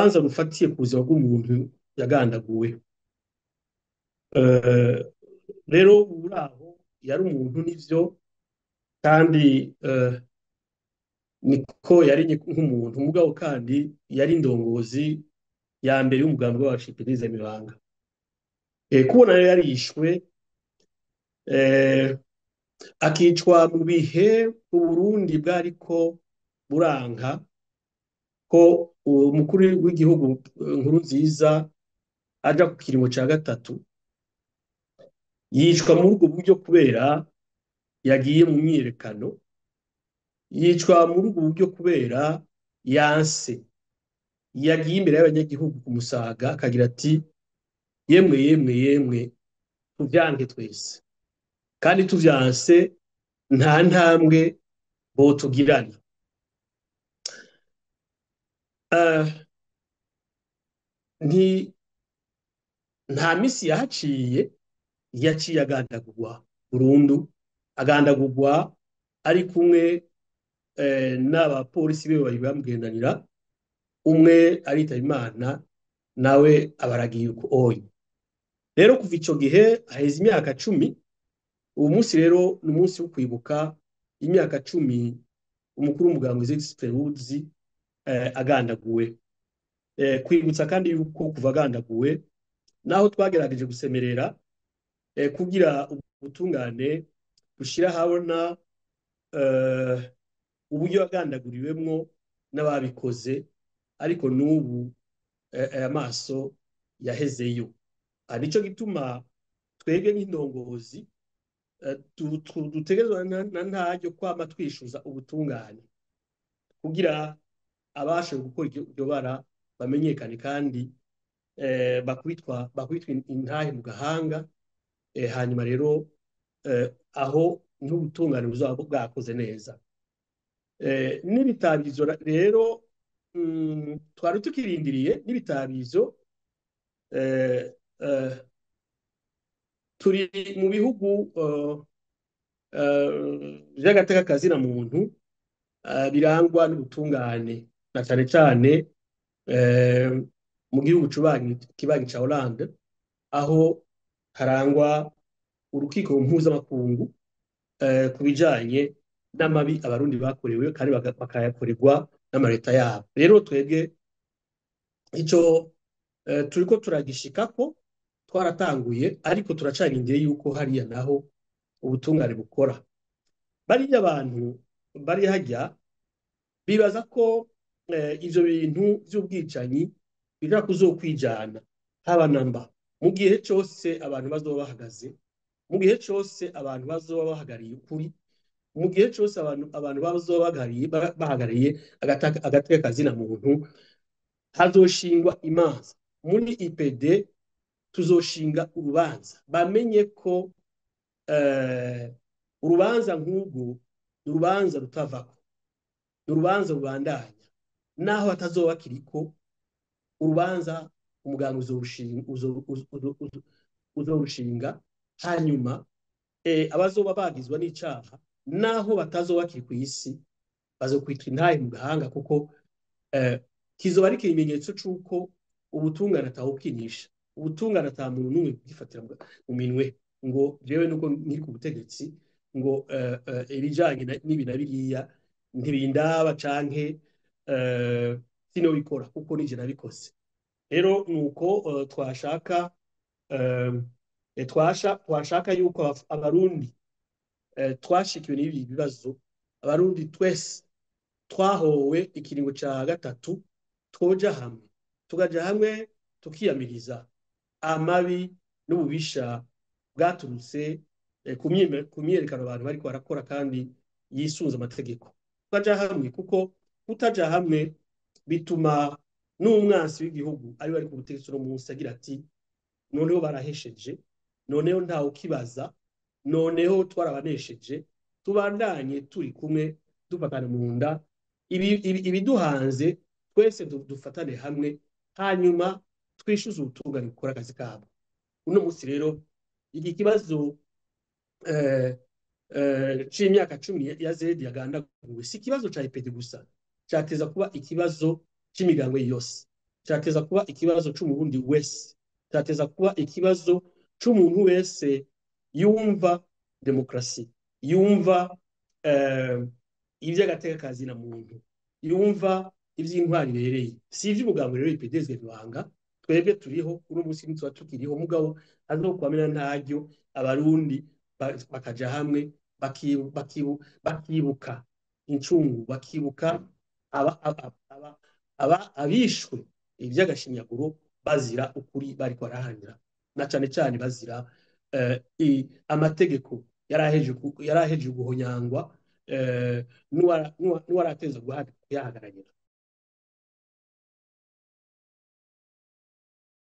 Urubanza rufatiye ku buzima bw'umuntu yagandaguwe. Rero uraho yari umuntu nivyo, kandi niko yari nk'umuntu, mugabo kandi yari indongozi ya mbere y'umugambi wacu Ipedeza Mibanga. Kubona rero yarishwe, akicwa mu bihe Uburundi bwariko buranka ko umukuru w'igihugu Nkurunziza aja ku kiringo ca gatatu, yicwa muri ubwo buryo kubera yagiye mu myiyerekano, yicwa muri ubwo buryo kubera yanse, yagiye imbere y'abanyagihugu ku Musaga akagira ati: "Yemwe, yemwe, yemwe, tuvyanke twese, kandi tuvyanse nta ntambwe botugirana." Nti nta misi yahaciye, yaciye agandagurwa burundu, agandagurwa ari kumwe n'abapolisi biwe babiri bamugendanira, umwe aritaba Imana, nawe abaragiye uko oyi. Rero kuva ico gihe haheze imyaka 10. Uwo munsi rero ni umunsi wo kwibuka imyaka 10 umukuru w'umugambwe Ferwuzi agandaguwe. Kwibutsa kandi yuko kuva agandaguwe, naho twagerageje gusemerera kugira ubutungane bushira habona uburyo yagandaguriwemwo n'ababikoze, ariko n'ubu amaso yahezeyo. Nico gituma twebwe nk'indongozi dutegerezwa na ntaryo kwama twishuza ubutungane kugira abashoboye gukora iryo bara bamenyekane, kandi bakubitwa intahe mu gahanga. Hanyuma rero aho niho ubutungane buzaba bwakoze neza. N'ibitabizo rero twari tukirindiriye n'ibitabizo. Turi mu bihugu vy'agateka kazina muntu birangwa n'ubutungane, na cane cane mu gihugu kibanyi ca Hollande, aho harangwa urukiko mpuzamakungu ku bijanye n'amabi Abarundi bakorewe kandi bakayakorerwa n'amareta yabo. Rero twebwe ico turiko turagishikako, twaratanguye, ariko turacarindiriye yuko hariya naho ubutungane bukora. Bariya abantu bari hajya bibaza ko ivyo bintu vy'ubwicanyi bija kuzokwijana haba namba. Mu gihe cose abantu bazoba bahagaze, mu gihe cose abantu bazoba bahagariye ukuri, mu gihe cose abantu bazoba bahagarariye agateka kazina muntu, hazoshingwa imanza. Muri IPD tuzoshinga urubanza, bamenye ko urubanza nk'urwo ni urubanza rutavako, ni urubanza rubandanya naho hatazoba kiriko urubanza. Umuganga uzorushinga, hanyuma abazoba bagizwa n'icaha, naho batazoba bakiri kw'isi, bazokwitwa intahe mu gahanga, kuko kizoba ari ikimenyetso c'uko ubutungane atawukinisha, ubutungane ata muntu n'umwe kugifatira mu minwe ngo jewe nuko nkiri ku butegetsi ngo ibijanye n'ibi na biriya ntibindaba canke sinobikora kuko nije nabikoze. Rero nuko twashaka twashaka yuko Abarundi twashikiwe n'ibi bibazo, Abarundi twese twahowe ikiringo ca gatatu, twoja hamwe, tukaja hamwe tukiyamiriza amabi n'ububisha bwaturutse ku myiyerekano abantu bariko barakora kandi yisunze amategeko. Tukaja hamwe, kuko kutaja hamwe bituma n'umwansi w'igihugu ari bari ku butegetsi uno munsi agira ati: "Noneho barahesheje, noneho ntawe ukibaza, noneho twarabanesheje, tubandanye turi kumwe, dufatane mu nda, ibiduhanze twese dufatane hamwe, hanyuma twishuze ubutungane gukora akazi kabo." Uno munsi rero iki kibazo c'imyaka 10 ya Zedi yagandaguwe si ikibazo ca IPD gusa, cateza kuba ikibazo c'imigambwe yose. Cyateza kuba ikibazo c'Umurundi wese, cyateza kuba ikibazo c'umuntu wese yumva demokarasi, yumva ivy'agateka kazina muntu, yumva ivy'intwari ibereye. Si ivy'umugambi rero ipedezwe ibanga, twebwe turiho uno munsi, ntituba tukiriho, mugabo azokwamena ntaryo Abarundi bakaja hamwe, bakibuka incungu, bakibuka abishwe ivy'agashinyaguro bazira ukuri bariko baraharanira, na cane cane bazira amategeko yaraheje guhonyangwa n'uwarateza kuyahagararira.